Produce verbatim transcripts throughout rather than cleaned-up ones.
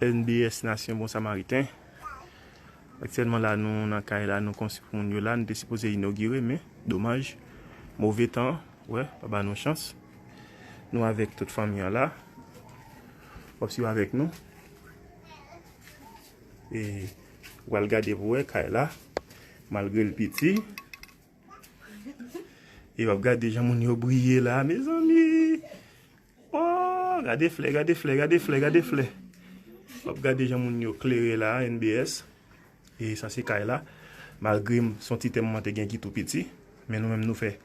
N B S Nasyon Bon Samariten. Aktyèlman la, nou nan kay la, nou konstwi pou moun yo la. Nou te sipoze inogire, men domaj, move tan, wè, pa ba nou chans. Nou avèk tout fanmi an la. W ap swiv avèk nou. E w al gade pou wè kay la, malgre l piti. E w ap gade jan moun yo briye la, mezanmi. Oh, gade flè, gade flè, gade flè, gade flè. W ap gade jan moun yo klere la, N B S. E sa se kay la. Malgre m, se yon ti tè mwen te gen ki tou piti, men nou menm nou fè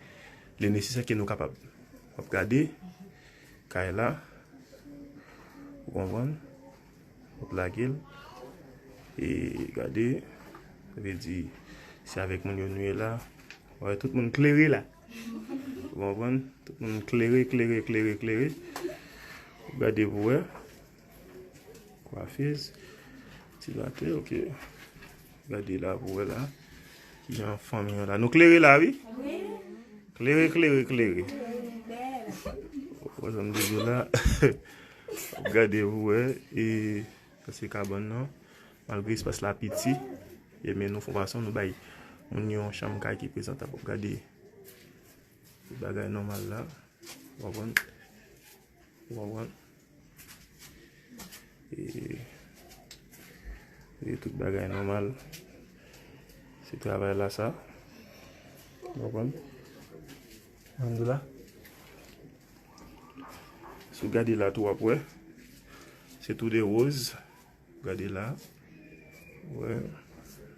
le nesesè ke nou kapab. W ap gade kay la. Ou konprann? W ap lage l. E gade, sa vle di, se avèk moun yo nou ye la. Wè, tout moun klere la. Ou konprann? Tout moun klere, klere, klere, klere. W ap gade pou wè. Kwafiz. Ti late, ok. Gade la pou wè la. Kijan fanmi an la. Nou klere la, wi. Klere, klere, klere. Wè sa m di w la. Gade pou wè. E sa se kabann nan. Malgre espas la piti, e men nou fè yon fason, nou bay moun yo yon chanm kay ki prezantab. Gade. Tout bagay nòmal la. Ou konprann? Ou konprann? E, e tout bagay nòmal. Se travay la sa. Ou konprann? Alhamdulillah. Si w gade la tou, w ap wè. Se tou de woz. Gade la. Wè.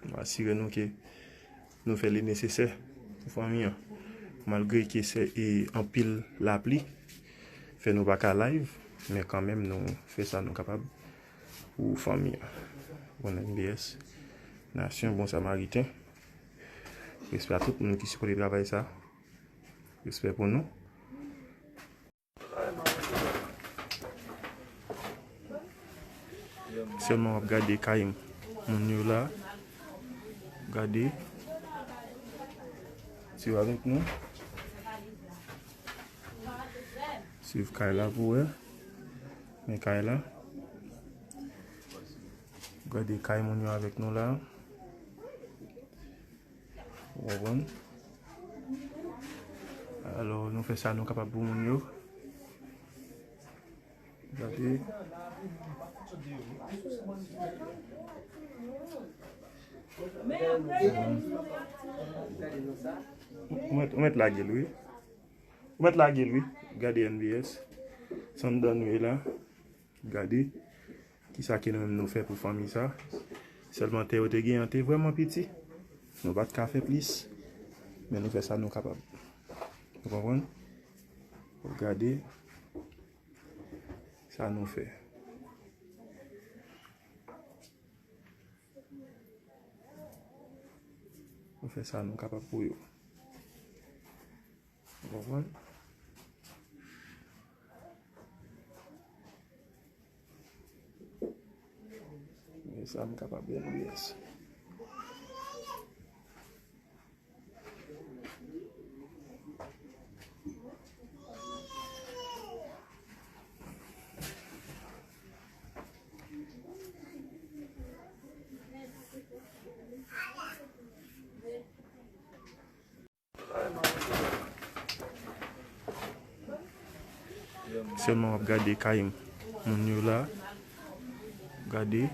Nou asire nou ke nou fè li nesesè pou fanmi an. Malgre ke se e anpil lapli fè nou pa ka live, men kanmenm nou fè sa nou kapab pou fanmi an. Bon, N B S Nasyon Bon Samariten. Respè a tout moun ki sipòte travay sa. Respè pou nou. Sèlman w ap gade kay moun yo la. Gade. Swiv avèk nou. Swiv kay la pou wè. Men kay la. Gade kay moun yo avèk nou la. Ou konprann? Alò, nou fè sa nou kapab pou moun yo. Gade. Ou mèt, ou mèt lage l, wi. Ou mèt lage l, wi. Gade N B S. Se anndan nou ye la. Gade. Kisa ke nou menm nou fè pou fanmi sa? Sèlman tè yo te gen an te vrèman piti. Nou pa t ka fè plis. Men nou fè sa nou kapab. Ou konprann? Ou gade sa nou fè. Nou fè sa nou kapab pou yo. Ou konprann? Men sa m kapab, N B S. Sèlman w ap gade kay moun yo la. Gade.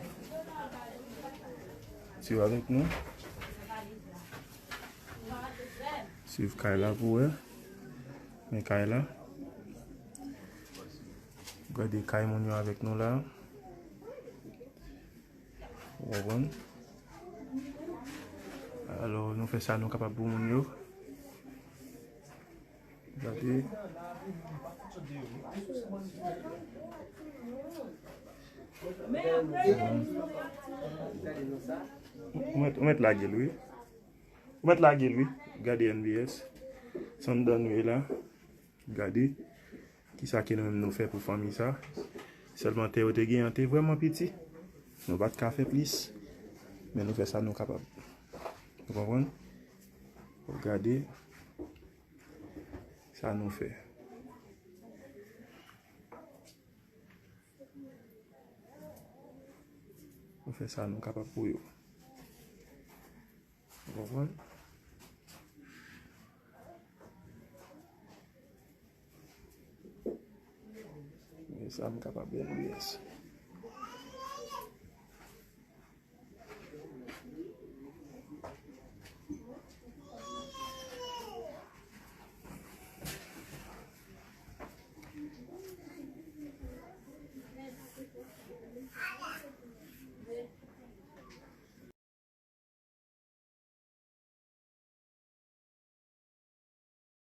Swiv avèk nou. Swiv kay la pou wè. Men kay la. Gade kay moun yo avèk nou la. Ou konprann? Alò, nou fè sa nou kapab pou moun yo. Gade. Ou mèt, ou mèt lage l, wi. Ou mèt lage l, wi. Gade N B S. Se anndan nou ye la. Gade. Kisa ke nou menm nou fè pou fanmi sa? Sèlman tè yo te gen an te vrèman piti. Nou pa t ka fè plis. Men nou fè sa nou kapab. Ou konprann? Ou gade sa nou fè. Nou fè sa nou kapab pou yo. Ou konprann? Men sa m kapab, yes.